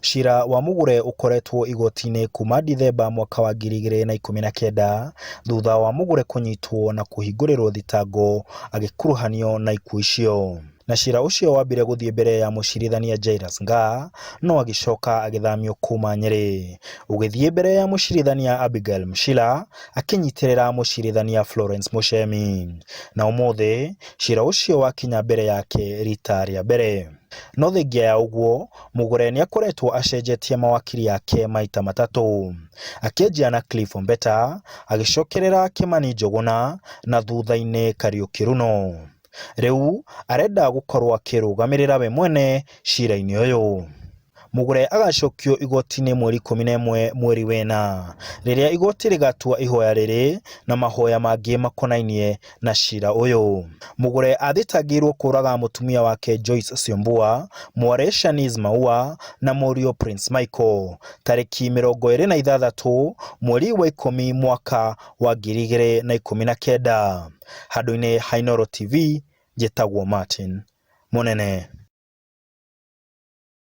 Cira wa Mugure ũkoretwo igoti-inĩ kuma Dithemba mwaka wa 2019 thutha wa Mugure kũnyitwo na kũhingũrĩrwo thitango agĩkuruhanio na ikuũ icio. Na cira ũcio wambire gũthiĩ mbere ya mũcirithania Jairus Ngaah no agĩcoka agĩthamio kuma Nyĩrĩ ũgĩthiĩ mbere ya mũcirithania Abigail Mshila akĩnyitĩrĩra mũcirithania Florence Muchemi. Na ũmũthĩ cira ũcio wakinya mbere yake rita rĩa mbere. No thengia ya ũguo, Mugure nĩ akoretwo acenjetie mawakiri ake maita matatũ. Akĩanjia na Cliff Ombeta, agĩcokerera Kimani Njũgũna na thutha-inĩ Kariuki Runo. Rĩu arenda gũkorwo akĩrũgamĩrĩra we mwene cira-inĩ ũyũ. Mugure agacokio igoti-inĩ mweri 11 mweri wena, rĩrĩa igoti rĩgatua ihoya rĩrĩ na mahoya mangĩ makonainie na cira ũyũ. Mugure athitangĩirwo kũraga mũtumia wake Joyce Syombua, mwarĩ Shanice Maua na mũriũ Prince Michael tarĩki 26 mweri wa ikũmi mwaka wa 2019. Handũ-inĩ ha Inooro TV, njĩtagwo Martin Mũnene.